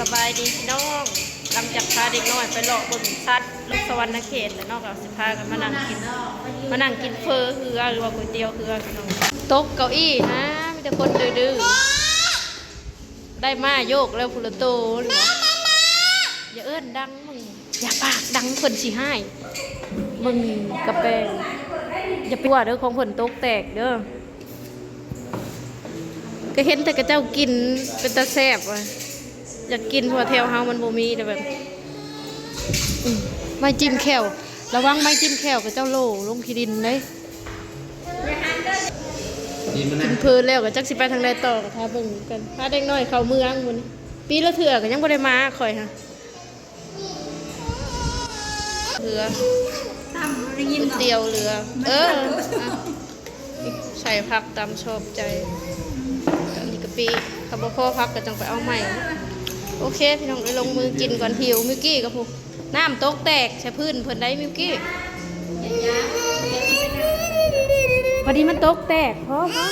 ສະບາຍດີພີ່ນ້ອງ, ຫຼັງຈາກພາເດັກນ້ອຍໄປເລາະເບິ່ງສັດຢູ່ສະຫວັນນະເຂດແລ້ວເນາະ ກໍຊິພາກັນມານັ່ງກິນ ມານັ່ງກິນເຝີເຮືອ ຫຼືວ່າກ໋ວຍຕຽວເຮືອພີ່ນ້ອງ. ຕົກເກົ້າอี้ນະ ມີແຕ່ຄົນດື້ໆ ໄດ້ມ້າໂຍກແລ້ວພຸ້ນລະໂຕ. ຢ່າເອີ້ນດັງ ມຶງ ຢ່າປາກດັງ ເພິ່ນຊິຮ້າຍ. ເບິ່ງກະແປງ ຢ່າໄປຕົວະເດີ ຂອງເພິ່ນຕົກແຕກເດີ. ກໍເຫັນແຕ່ເຂົາເຈົ້າກິນ ເປັນຕາແຊບວ່າ ຢາກກິນ ເພາະວ່າແຖວເຮົາມັນບໍ່ມີ. ແຕ່ແບບ ອືມ ໄມ້ຈິ້ມແຂ້ວ ລະວັງໄມ້ຈິ້ມແຂ້ວ ເຂົາເຈົ້າໂຫຼລົງຂີ້ດິນເດ້. ກິນເພີນແລ້ວກໍຈັກຊິໄປທາງໃດຕໍ່ ກໍຖ້າເບິ່ງກັນ. ພາເດັກນ້ອຍເຂົ້າເມືອງມື້ນີ້ ປີລະເທື່ອກໍຍັງບໍ່ໄດ້ມາ ຂ້ອຍຫາ ເຮືອ ຕຳໄດ້ຍິນບໍ່? ກ໋ວຍຕຽວເຮືອ ເອີ ອ່ະ ໃສ່ຜັກຕາມຊອບໃຈ. ອັນນີ້ກະປິ ຖ້າບໍ່ພໍຜັກກໍຈັ່ງໄປເອົາໃໝ່. ໂອເຄ ພີ່ນ້ອງ ໄປລົງມືກິນກ່ອນ ຫິວ. ມິວກີ້ກໍພຸ້ນ ນ້ຳຕົກແຕກໃສ່ພື້ນເພິ່ນໄດ໋ ມິວກີ້. ພໍດີມັນຕົກແຕກ ພໍ ພໍ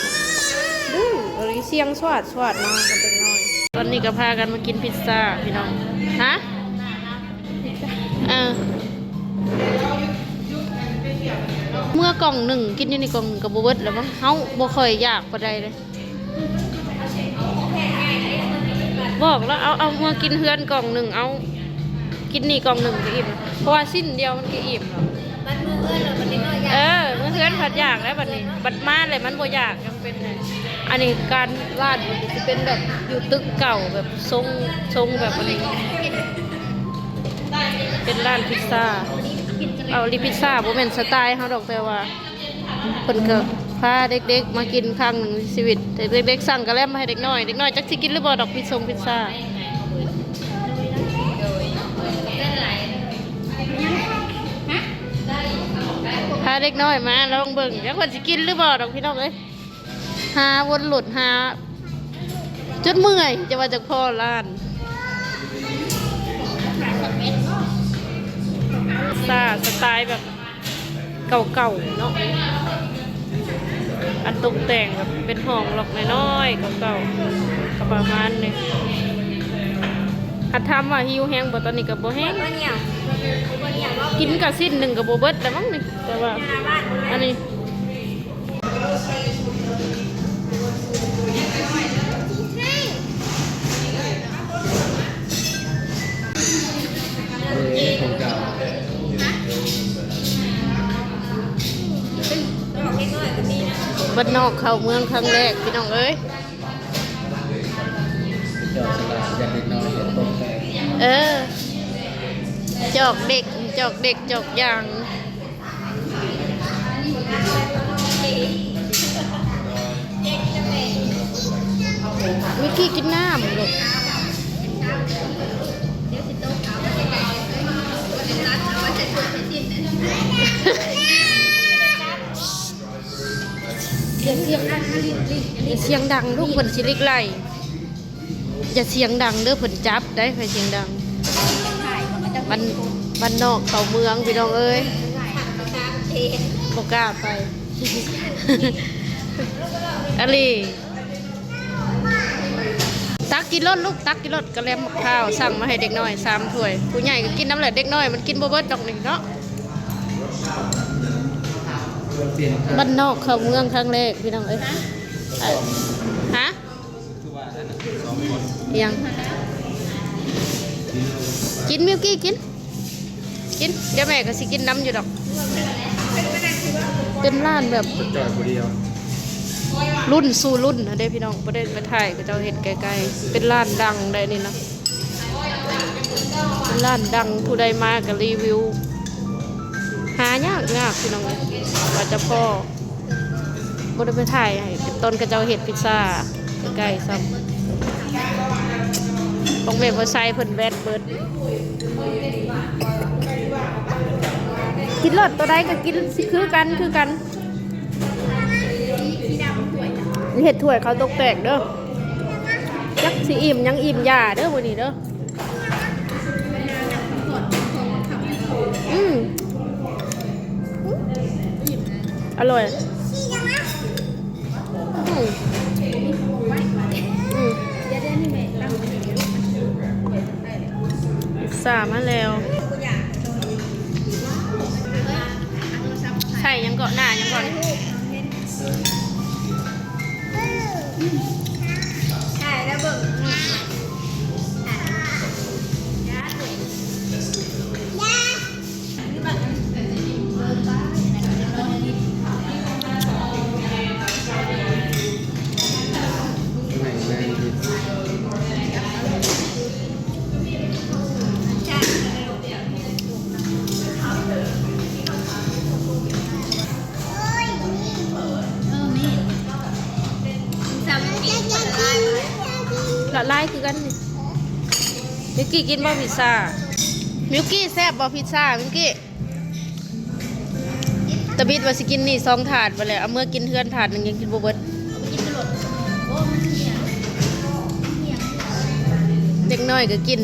ດື້ ເອົາສຽງສວາດໆ ມາກັນຈັກໜ້ອຍ. ຕອນນີ້ກໍພາກັນມາກິນພິດຊາພີ່ນ້ອງ. ຮະ? ເອີ ເມືອກ່ອງໜຶ່ງ ກິນຢູ່ນີ້ກ່ອງໜຶ່ງກໍບໍ່ເບິດແລ້ວມັງ. ເຮົາບໍ່ຄ່ອຍຢາກປານໃດເລີຍ. ບອກແລ້ວ ເອົາ ເອົາເມືອກິນເຮືອນກ່ອງໜຶ່ງ ເອົາກິນນີ້ກ່ອງໜຶ່ງກໍອີ່ມ ເພາະວ່າຊິ້ນດຽວມັນກໍອີ່ມແລ້ວ. ບັດມື້ເຮືອນແລ້ວບັດນີ້ເນາະ ເອີ ມື້ເຮືອນພັດຢາກແລ້ວບັດນີ້ ບັດມາແລ້ວມັນບໍ່ຢາກ ຍັງເປັນ. ອັນນີ້ການ ຮ້ານມັນກໍຊິເປັນແບບຢູ່ຕຶກເກົ່າ ແບບຊົງ ຊົງແບບອັນນີ້ ເປັນຮ້ານພິດຊາ. ເອົາ ລີພິດຊາບໍ່ແມ່ນສະໄຕເຮົາດອກ ແຕ່ວ່າ ເພິ່ນກໍພາເດັກໆມາກິນຄັ້ງໜຶ່ງໃນຊີວິດ. ເດັກໆສັ່ງກະແລັມມາໃຫ້ເດັກນ້ອຍ ເດັກນ້ອຍຈັກຊິກິນຫຼືບໍ່ດອກ ພິດຊົງພິດຊາ. ພາເດັກນ້ອຍມາລອງເບິ່ງ ຈັກເພິ່ນຊິກິນຫຼືບໍ່ດອກ ພີ່ນ້ອງເອີຍ. ຫາວົນລົດ ຫາຈົນເມື່ອຍ ຈະວ່າຈັກພໍ້ຮ້ານ. ສາ ສະໄຕແບບ ເກົ່າໆເນາະ ອັນຕົກແຕ່ງແບບເປັນຫ້ອງລັອກນ້ອຍໆ ເກົ່າໆ ກໍປະມານນີ້. ຖ້າຖາມວ່າຫິວແຮງບໍ່ ຕອນນີ້ກໍບໍ່ແຮງ ກິນກະຊິ້ນໜຶ່ງກໍບໍ່ເບິດແລ້ວມັງນີ້. ແຕ່ວ່າອັນນີ້ ບ້ານນອກເຂົ້າເມືອງຄັ້ງແລກ ພີ່ນ້ອງເອີຍ. ເອີ ຈອກເດັກ ຈອກເດັກ ຈອກຢ່າງ. ມິກກີ້ກິນນ້ຳລູກ. ຢ່າສຽງ ຢ່າສຽງດັງລູກ ເພິ່ນຊິລິກໄລ່. ຢ່າສຽງດັງເດີ ເພິ່ນຈັບໄດ໋ ໃຜສຽງດັງ. ບ້ານ ບ້ານນອກເຂົ້າເມືອງ ພີ່ນ້ອງເອີຍ ບໍ່ກ້າໄປ. ອາລີ ຕັກກິນໂລດລູກ ຕັກກິນໂລດ. ກະແລັມໝາກພ້າວ ສັ່ງມາໃຫ້ເດັກນ້ອຍສາມຖ້ວຍ ຜູ້ໃຫຍ່ກໍກິນນຳແຫຼະ. ເດັກນ້ອຍມັນກິນບໍ່ເບິດດອກນີ້ເນາະ. ບ້ານນອກເຂົ້າເມືອງຄັ້ງແລກ ພີ່ນ້ອງເອີຍ. ຮະ? ອີ່ຫຍັງ? ກິນ ມິວກີ້ ກິນ ກິນ. ດຽວແມ່ກໍຊິກິນນຳຢູ່ດອກ. ເປັນຮ້ານແບບ ຈອຍຜູ້ດຽວ ລຸ້ນສູ່ລຸ້ນຫັ້ນເດ້ ພີ່ນ້ອງ. ບໍ່ໄດ້ໄປຖ່າຍ ເຂົາເຈົ້າເຮັດໃກ້ໆ. ເປັນຮ້ານດັງໄດ໋ນີ້ນະ ເປັນຮ້ານດັງ. ຜູ້ໃດມາກໍຣີວິວ. ຫາຍາກໆ ພີ່ນ້ອງເອີຍ ວ່າຈະພໍ້. ບໍ່ໄດ້ໄປຖ່າຍໃຫ້ ເປັນຕອນເຂົາເຈົ້າເຮັດພິດຊາໃກ້ໆ ຊ້ຳ. ຂອງແມ່ບໍ່ໃສ່ ເພິ່ນແວັດເບິດ. ກິນໂລດ ໂຕໃດກໍກິນຄືກັນ ຄືກັນ. ເຮັດຖ້ວຍເຂົາຕົກແຕກເດີ. ຈັກຊິອີ່ມ ຍັງອີ່ມຢາເດີມື້ນີ້ເດີ. ອືມ ອະລ່ອຍ. ອືມ ອືມ. ສາມມາແລ້ວ ໃສ່ຫຍັງເກາະ ໜ້າຫຍັງເກາະ ຖ່າຍແລ້ວເບິ່ງ ລະລາຍຄືກັນນີ້. ມິວກີ້ກິນບໍ່ພິດຊາ? ມິວກີ້ແຊບບໍ່ພິດຊາ ມິວກີ້? ຕະບິດວ່າຊິກິນນີ້ສອງຖາດໄປແລ້ວ ເອົາເມືອກິນເຮືອນຖາດໜຶ່ງຍັງກິນບໍ່ເບິດ. ເດັກນ້ອຍກໍກິນ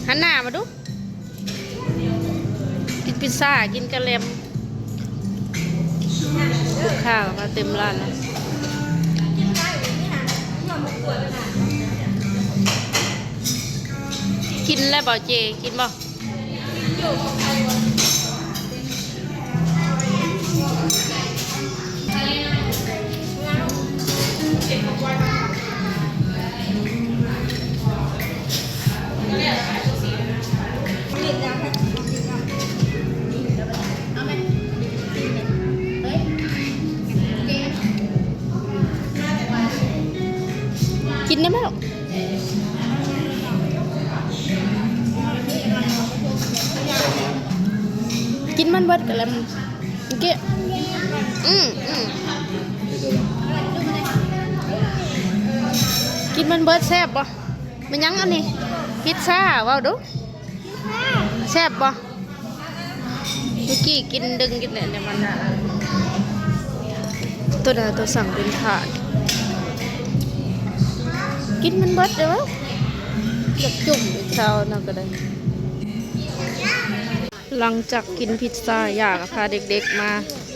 ຫັນໜ້າມາດູ ກິນພິດຊາ ກິນກະແລັມ. ລູກຄ້າມາເຕັມຮ້ານແລ້ວ. ກິນແລ້ວບໍ່ເຈ? ກິນບໍ່? ກິນໄດ້ໄໝລູກ? ກິນມັນເບິດກະແລັມ ເມື່ອກີ້ ອືມ ອືມ ກິນມັນເບິດແຊບບໍ່? ແມ່ນຫຍັງອັນນີ້? ພິດຊາ ເວົ້າດູ ແຊບບໍ່? ເມື່ອກີ້ກິນດຶງກິນແຫຼະ ແຕ່ມັນ ໂຕນັ້ນ ໂຕສັ່ງເປັນຖາດ ກິນມັນເບິດເດີ້ ຢາກຈຸ້ມອີກຊາວນັ້ນກໍໄດ້. ຫຼັງຈາກກິນພິດຊາ ຢາກະພາເດັກໆມາ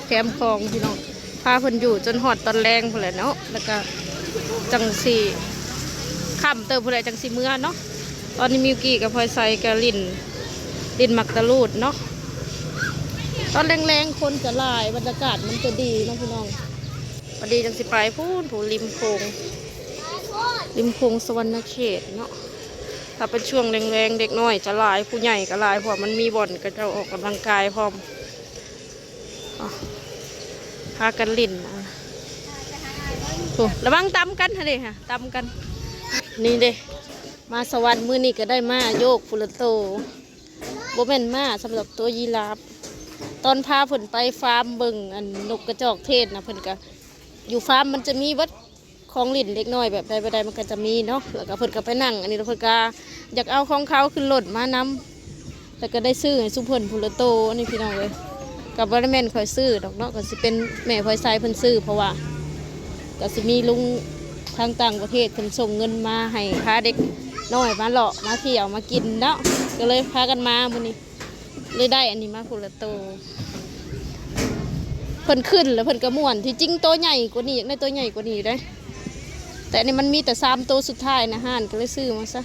ແຄມຂອງພີ່ນ້ອງ. ພາເພິ່ນຢູ່ຈົນຮອດຕອນແລງພຸ້ນແຫຼະເນາະ ແລ້ວກະຈັ່ງຊິຄ່ຳເຕີບພຸ້ນແຫຼະ ຈັ່ງຊິເມືອເນາະ. ຕອນນີ້ມິວກີ້ກັບພອຍໄຊກະຫຼິ້ນ ຫຼິ້ນໝາກຕະລູດເນາະ. ຕອນແລງໆຄົນຈະຫຼາຍ ບັນຍາກາດມັນຈະດີເນາະພີ່ນ້ອງ. ພໍດີຈັ່ງຊິໄປພຸ້ນ ຜູ້ລິມໂຂງ ລິມໂຂງສະຫວັນນະເຂດເນາະ. ຖ້າເປັນຊ່ວງແລງໆ ເດັກນ້ອຍຈະຫຼາຍ ຜູ້ໃຫຍ່ກະຫຼາຍ ເພາະວ່າມັນມີບ່ອນເຂົາເຈົ້າອອກກຳລັງກາຍພ້ອມ. ພາກັນຫຼິ້ນ ໂອ້ ລະວັງຕຳກັນຫັ້ນເດ ຕຳກັນ. ນີ້ເດ ມາສະຫວັນມື້ນີ້ກໍໄດ້ມ້າໂຍກພຸ້ນລະໂຕ ບໍ່ແມ່ນມ້າ ສຳລັບໂຕຢີລາບ. ຕອນພາເພິ່ນໄປຟາມເບິ່ງອັນນົກກະຈອກເທດນະ ເພິ່ນກະ ຢູ່ຟາມມັນຈະມີເບິດ ຂອງຫຼິ້ນເດັກນ້ອຍແບບໃດແບບໃດມັນກໍຈະມີເນາະ. ແລ້ວກໍເພິ່ນກໍໄປນັ່ງອັນນີ້ ແລ້ວເພິ່ນກໍຢາກເອົາຂອງເຂົາຂຶ້ນລົດມານຳ ແລ້ວກໍໄດ້ຊື້ໃຫ້ຊຸມເພິ່ນພຸ້ນລະໂຕນີ້ພີ່ນ້ອງເອີຍ. ກໍບໍ່ໄດ້ແມ່ນຂ້ອຍຊື້ດອກເນາະ ກໍຊິເປັນແມ່ພອຍໄຊເພິ່ນຊື້ ເພາະວ່າກໍຊິມີລຸງທາງຕ່າງປະເທດເພິ່ນສົ່ງເງິນມາໃຫ້ພາເດັກນ້ອຍມາເລາະມາທ່ຽວມາກິນເນາະ ກໍເລີຍພາກັນມາມື້ນີ້. ເລີຍໄດ້ອັນນີ້ມາພຸ້ນລະໂຕ. ເພິ່ນຂຶ້ນແລ້ວເພິ່ນກໍມ່ວນ ທີ່ຈິງໂຕໃຫຍ່ກວ່ານີ້ ຢາກໄດ້ໂຕໃຫຍ່ກວ່ານີ້ເດ້ ແຕ່ອັນນີ້ມັນມີແຕ່ສາມໂຕສຸດທ້າຍໃນຮ້ານ ກໍເລີຍຊື້ມາຊະ.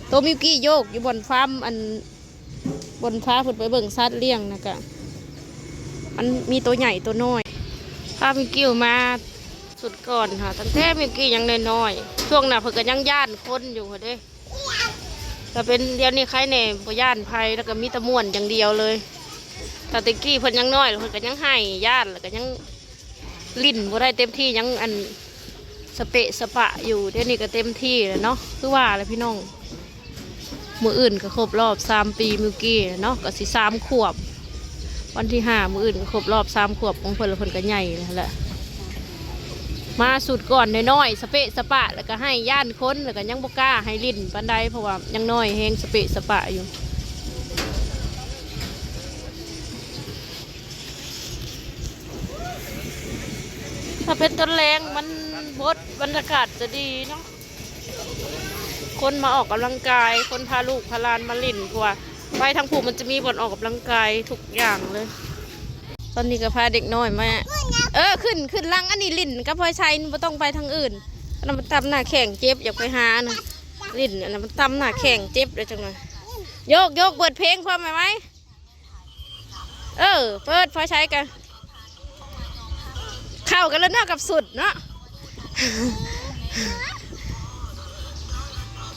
ໂຕມິວກີ້ໂຍກຢູ່ບ່ອນຟາມ ອັນ ບ່ອນພາເພິ່ນໄປເບິ່ງສັດລ້ຽງນະ ກະມັນມີໂຕໃຫຍ່ໂຕນ້ອຍ. ພາມິວກີ້ມາສຸດກ່ອນຫາ ຕັ້ງແຕ່ມິວກີ້ຍັງນ້ອຍໆ ຊ່ວງນັ້ນເພິ່ນກໍຍັງຢ້ານຄົນຢູ່ເດ້. ກໍເປັນດຽວນີ້ໄຄແດ່ ບໍ່ຢ້ານໃຜ ແລ້ວກໍມີແຕ່ມ່ວນຢ່າງດຽວເລີຍ. ຕອນແຕ່ກີ້ເພິ່ນຍັງນ້ອຍ ເພິ່ນກໍຍັງໄຫ້ຢ້ານ ແລ້ວກໍຍັງຫຼິ້ນບໍ່ໄດ້ເຕັມທີ່ ຍັງອັນສະເປະສະປະຢູ່. ດຽວນີ້ກໍເຕັມທີ່ແລ້ວເນາະ ຄືວ່າແຫຼະພີ່ນ້ອງ. ມື້ອື່ນກໍຄົບລອບສາມປີມິວກີ້ເນາະ ກໍຊິສາມຂວບ. ວັນທີຫ້າ ມື້ອື່ນກໍຄົບລອບສາມຂວບຂອງເພິ່ນ ແລ້ວເພິ່ນກໍໃຫຍ່ແລ້ວແຫຼະ. ມາສຸດກ່ອນນ້ອຍໆ ສະເປະສະປະ ແລ້ວກໍໄຫ້ຢ້ານຄົນ ແລ້ວກໍຍັງບໍ່ກ້າໃຫ້ຫຼິ້ນປານໃດ ເພາະວ່າຍັງນ້ອຍແຮງ ສະເປະສະປະຢູ່. ຖ້າເປັນຕອນແລງມັນບົດ ບັນຍາກາດຈະດີເນາະ. ຄົນມາອອກກຳລັງກາຍ ຄົນພາລູກພາຫຼານມາຫຼິ້ນ ເພາະວ່າໄປທາງພູ້ມັນຈະມີບ່ອນອອກກຳລັງກາຍທຸກຢ່າງເລີຍ. ຕອນນີ້ກໍພາເດັກນ້ອຍມາ ເອີ ຂຶ້ນ ຂຶ້ນຫຼັງອັນນີ້ຫຼິ້ນກັບພອຍໄຊ ບໍ່ຕ້ອງໄປທາງອື່ນ. ອັນນັ້ນມັນຕຳໜ້າແຂ້ງເຈັບ ຢາກໄປຫານະ ຫຼິ້ນ ອັນນັ້ນມັນຕຳໜ້າແຂ້ງເຈັບເດ້ ຈັ່ງວ່າ ໂຍກ ໂຍກ ເປີດເພງພ້ອມໄວໆ. ເອີ ເປີດ ພໍໃຊ້ກະເຂົ້າກັນແລ້ວເນາະ ກັບສຸດເນາະ.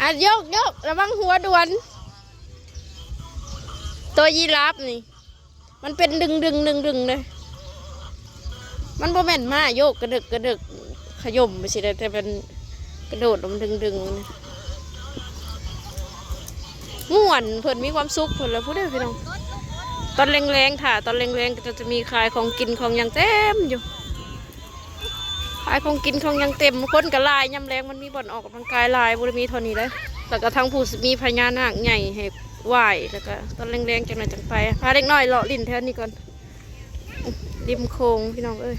ອ່ະ ໂຍກ ໂຍກ ລະວັງຫົວດ່ວນ. ໂຕຢີຣາຟນີ້ ມັນເປັນດຶງໆ ດຶງໆ ເດ້. ມັນບໍ່ແມ່ນມ້າໂຍກກະເດິກກະເດິກຂະຍົມໄປຊີ້ເດ້ ແຕ່ມັນກະໂດດລົງດຶງໆ ມ່ວນ. ເພິ່ນມີຄວາມສຸກເພິ່ນລະ ພຸ້ນເດີພີ່ນ້ອງ. ຕອນແລງໆ ຖ້າຕອນແລງໆ ກະຈະມີຂາຍຂອງກິນຂອງຫຍັງເຕັມຢູ່. ຂາຍຂອງກິນຂອງຫຍັງເຕັມ ຄົນກະຫຼາຍ. ຍາມແລງມັນມີບ່ອນອອກກຳລັງກາຍຫຼາຍ ບໍ່ໄດ້ມີເທົ່ານີ້ເດ້. ລະກະທັງຜູ້ມີພະຍານາກໃຫຍ່ໃຫ້ໄຫວ້ ລະກະຕອນແລງໆ ຈັກໜ້ອຍຈັ່ງໄປ. ພາເດັກນ້ອຍເລາະຫຼິ້ນແຖວນີ້ກ່ອນ. ລິມໂຂງພີ່ນ້ອງເອີຍ.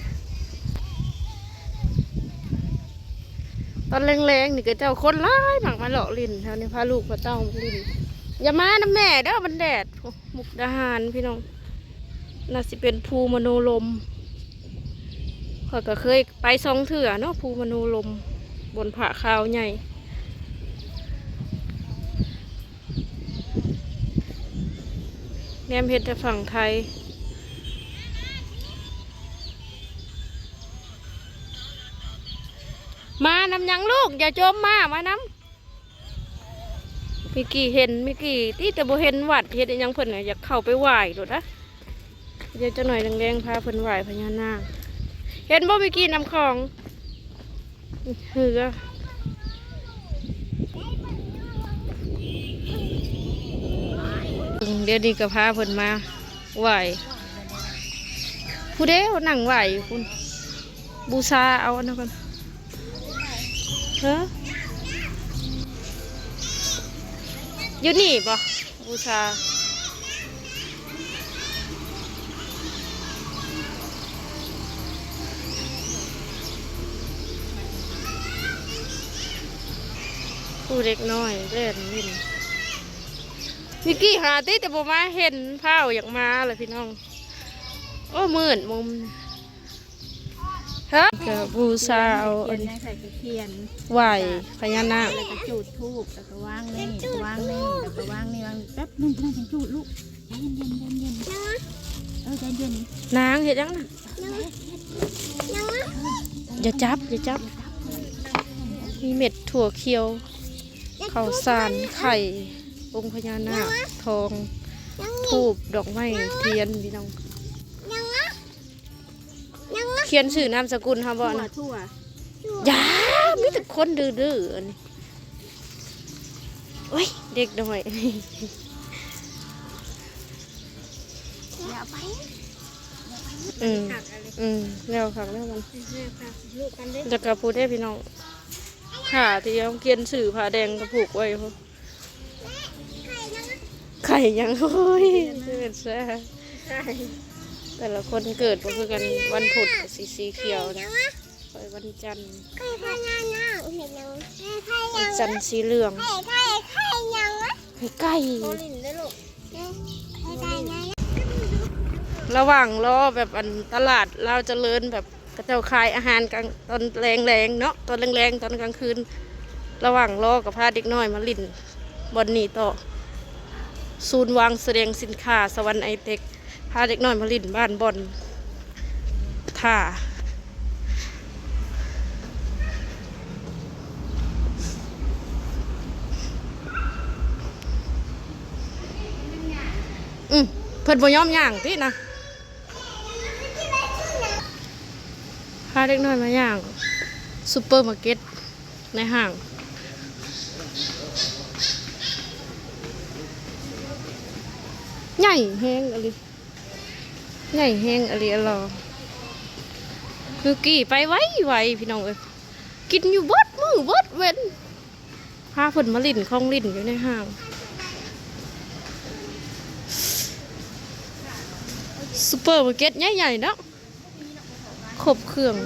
ຕອນແລງໆ ນີ້ກະເຈົ້າຄົນຫຼາຍມັກມາເລາະຫຼິ້ນແຖວນີ້ ພາລູກພາເຕົ້າມາຫຼິ້ນ. ຢ່າມານຳແມ່ເດີ ມັນແດດ. ໂອ້ ມຸກດາຫານພີ່ນ້ອງ. ໜ້າຊິເປັນພູມະໂນລົມ. ຂ້ອຍກະເຄີຍໄປສອງເທື່ອເນາະ ພູມະໂນລົມ ບ່ອນຜາຂາວໃຫຍ່. ແນມເຫັນແຕ່ຝັ່ງໄທ. ມານຳຫຍັງລູກ? ຢ່າຈົ່ມມາ ມານຳ. ມິກກີ້ເຫັນ ມິກກີ້ຕິ ແຕ່ບໍ່ເຫັນວັດ ເຮັດອີ່ຫຍັງ ເພິ່ນກະຢາກເຂົ້າໄປໄຫວ້ໂລດນະ. ດຽວຈັກໜ້ອຍແລງໆ ພາເພິ່ນໄຫວ້ພະຍານາກ. ເຫັນບໍ່ ມິກກີ້ ນ້ຳຂອງ ເຮືອ. ດຽວນີ້ກະພາເພິ່ນມາໄຫວ້. ຜູ້ເດ ນັ່ງໄຫວ້ຢູ່ພຸ້ນ. ບູຊາເອົາອັນນັ້ນກ່ອນ. ເອີ ຢູ່ນີ້ບໍ່? ບູຊາ. ຜູ້ເດັກນ້ອຍແລ່ນຫຼິ້ນ. ມິກກີ້ຫາຕິ ແຕ່ບໍ່ມາເຫັນ ພ້າວຢາກມາລະພີ່ນ້ອງ. ໂອ້ ມືດມຸມ. ຮະ ກະບູຊາເອົາອັນ ຂຽນ ໃສ່ຂຽນ ໄຫວ້ພະຍານາກ ແລ້ວກະຈູດທູບ ແລ້ວກະວາງນີ້ ວາງນີ້ ແລ້ວກະວາງນີ້ ວາງນີ້ ແປັບໜຶ່ງ ຈັ່ງຈູດລູກ. ໃຈເຢັນໆ ໃຈເຢັນໆ ເອີ ໃຈເຢັນ. ນາງເຮັດຫຍັງນະ? ຢ່າຈັບ ຢ່າຈັບ. ມີເມັດຖົ່ວຂຽວ ເຂົ້າສານ ໄຂ່ ອົງພະຍານາກ ທອງ ທູບ ດອກໄມ້ທຽນ ພີ່ນ້ອງ. ຂຽນຊື່ນາມສະກຸນເຮົາບໍ່ນະ? ຖົ່ວ ຖົ່ວ. ຢ່າ ມີແຕ່ຄົນດື້ໆ ອັນນີ້. ໂອ້ຍ ເດັກນ້ອຍ. ຢ່າໄປ ອືມ ຄັກອັນນີ້ ອືມ ແລ້ວຄັກແລ້ວມັນ ແລ້ວຄັກ ລູກກັນເດ້. ແລ້ວກະຜູ້ເດ້ພີ່ນ້ອງ ຜ້າທີ່ເຮົາຂຽນຊື່ ຜ້າແດງກະຜູກໄວ້ພຸ້ນ. ໄຂ່ຫຍັງ? ໂອ້ຍ ເປັນແຊ ແຕ່ລະຄົນເກີດບໍ່ຄືກັນ. ວັນພຸດກະຊິສີຂຽວນະ ຂ້ອຍວັນຈັນ ໄຂ່ພະຍານາກເຫັນຫຍັງ? ໄຂ່ ໄຂ່ຫຍັງ? ວັນຈັນສີເຫຼືອງ ໄຂ່ ໄຂ່ ໄຂ່ຫຍັງ? ໄກ່ ໂຄລິນເດ້ລູກ ໄຂ່ ໄກ່ຫຍັງ? ລະຫວ່າງລໍແບບ ອັນ ຕະຫຼາດລາວຈະເລີນ ແບບ ເຂົາເຈົ້າຂາຍອາຫານກາງ ຕອນແລງໆ ເນາະ ຕອນແລງໆ ຕອນກາງຄືນ. ລະຫວ່າງລໍກະພາເດັກນ້ອຍມາຫຼິ້ນບ່ອນນີ້ຕໍ່ ສູນວາງສະແດງສິນຄ້າສະຫວັນໄອເຕັກ ພາເດັກນ້ອຍມາຫຼິ້ນບ້ານບ່ອນທ່າ. ອືມ ເພິ່ນບໍ່ຍອມຍ່າງຕິນະ. ພາເດັກນ້ອຍມາຍ່າງຊຸບເປີມາເກັດໃນຫ້າງ. ໃຫຍ່ແຮງອີ່ຫຼີ ໃຫຍ່ແຮງອີ່ຫຼີອະຫຼໍ. ຄືກີ້ໄປໄວໆ ພີ່ນ້ອງເອີຍ ກິນຢູ່ເບິດມື້ເບິດເວັນ. ພາເພິ່ນມາຫຼິ້ນຂອງຫຼິ້ນຢູ່ໃນຫ້າງ. ຊຸບເປີມາເກັດໃຫຍ່ໆ ເນາະ ຄົບເຄື່ອງ.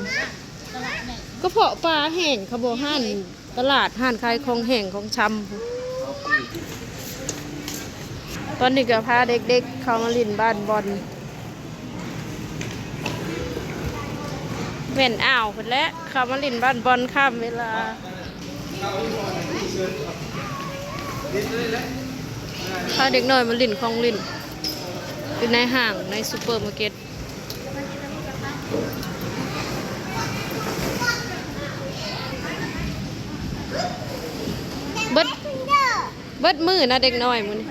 ກະເພາະປາແຫ້ງເຂົາບໍ່ ຮ້ານຕະຫຼາດ ຮ້ານຂາຍຂອງແຫ້ງຂອງຊຳ. ຕອນນີ້ກະພາເດັກໆ ເຂົ້າມາຫຼິ້ນບ້ານບ່ອນ ແມ່ນອ້າວພຸ້ນແຫຼະ ເຂົ້າມາຫຼິ້ນບ້ານບ່ອນຂ້າມເວລາ. ພາເດັກນ້ອຍມາຫຼິ້ນຂອງຫຼິ້ນຢູ່ໃນຫ້າງ ໃນຊຸບເປີມາເກັດ. ເບິດ ເບິດມື້ນະເດັກນ້ອຍມື້ນີ້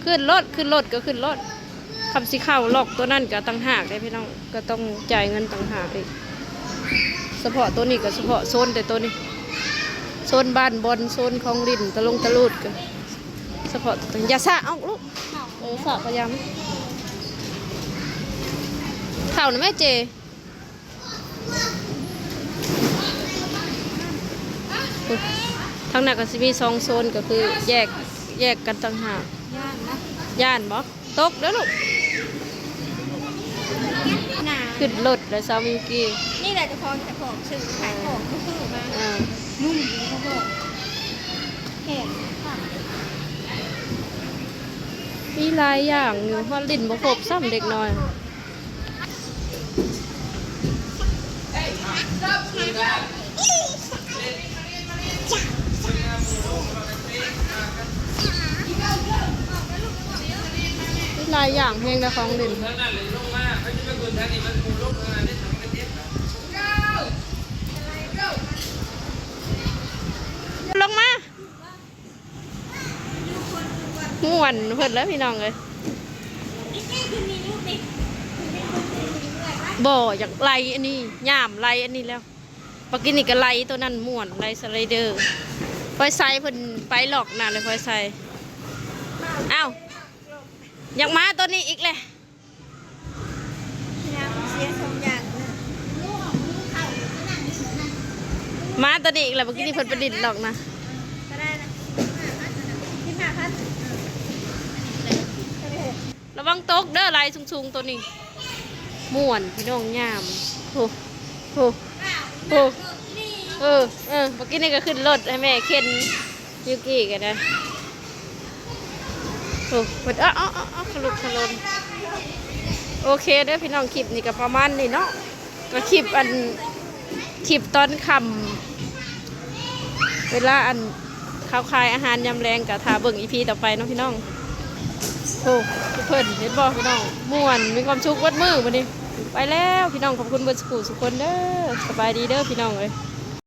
ຂຶ້ນລົດ ຂຶ້ນລົດກໍຂຶ້ນລົດ. ຄຳຊິເຂົ້າລັອກຕົວນັ້ນກໍຕ່າງຫາກເດ້ພີ່ນ້ອງ ກໍຕ້ອງຈ່າຍເງິນຕ່າງຫາກອີກ. ສະເພາະຕົວນີ້ກໍສະເພາະໂຊນແຕ່ຕົວນີ້ ໂຊນບ້ານບ່ອນ ໂຊນຂອງຫຼິ້ນຕະຫຼົງຕະຫຼູດກໍສະເພາະຕົວນີ້. ຢ່າສະອອກລູກ ເອີ ສະພະຍາຍາມ ເຂົ້ານະແມ່ເຈ. ທາງນັ້ນກໍຊິມີສອງໂຊນ ກໍຄືແຍກ ແຍກກັນຕ່າງຫາກ. ຢ້ານນະ ຢ້ານບໍ່? ຕົກເດີລູກ. ໜາວ ຂຶ້ນລົດແລ້ວສາວມິວກີ້. ນີ້ແຫຼະເຈົ້າຂອງ ເຈົ້າຂອງຊື້ຂາຍຂອງ ເອີ ຊື້ມາ ເອີ ນຸ່ມດີເຂົາບອກ ແຂນຂາດ. ມີຫຼາຍຢ່າງຢູ່ ຮອດຫຼິ້ນບໍ່ຄົບຊ້ຳເດັກນ້ອຍ. ຫຼາຍຢ່າງແຮງໃນຂອງຫຼິ້ນ. ລົງມາ. ມ່ວນເພິ່ນແລ້ວພີ່ນ້ອງເອີຍ. ບໍ່ ຢາກໄລ່ອັນນີ້ ຍາມໄລ່ອັນນີ້ແລ້ວ. ປາກິນນີ້ກໍໄລ່ຕົວນັ້ນມ່ວນ ໄລ່ສະໄລເດີ. ພອຍໄຊເພິ່ນໄປລັອກນັ້ນແລ້ວ ພອຍໄຊ. ອ້າວ ຢາກມາຕົວນີ້ອີກແຫຼະ. ຍາມເສຍສອງຢ່າງເດີ. ມາຕົວນີ້ອີກແລ້ວ ປາກິນນີ້ເພິ່ນໄປຫຼິ້ນລັອກນະ. ກໍໄດ້ນະ ສິບຫ້າພັນ ລະວັງຕົກເດີ ໄລ່ສູງໆ ໂຕນີ້. ມ່ວນພີ່ນ້ອງ ຍາມ. ໂອ້ ໂອ້ ໂອ້ ເອີ ເອີ ປາກິນນີ້ກໍຂຶ້ນລົດໃຫ້ແມ່ເຂັນ. ຢູກິກໍໄດ້. ໂອ້ ເພິ່ນ ເອີ ເອີ ເອີ ຂະລຸກຂະລົນ. ໂອເຄເດີພີ່ນ້ອງ ຄລິບນີ້ກໍປະມານນີ້ເນາະ. ກໍຄລິບອັນ ຄລິບຕອນຄ່ຳ ເວລາອັນເຂົາຂາຍອາຫານຍາມແລງ ກໍຖ້າເບິ່ງອີພີຕໍ່ໄປເນາະພີ່ນ້ອງ. ໂອ້ ເພິ່ນເຫັນບໍ່ພີ່ນ້ອງ ມ່ວນ ມີຄວາມສຸກເບິດມື້ມື້ນີ້. ໄປແລ້ວພີ່ນ້ອງ ຂອບຄຸນເບິດສູ່ຜູ້ສູ່ຄົນເດີ. ສະບາຍດີເດີພີ່ນ້ອງເອີຍ.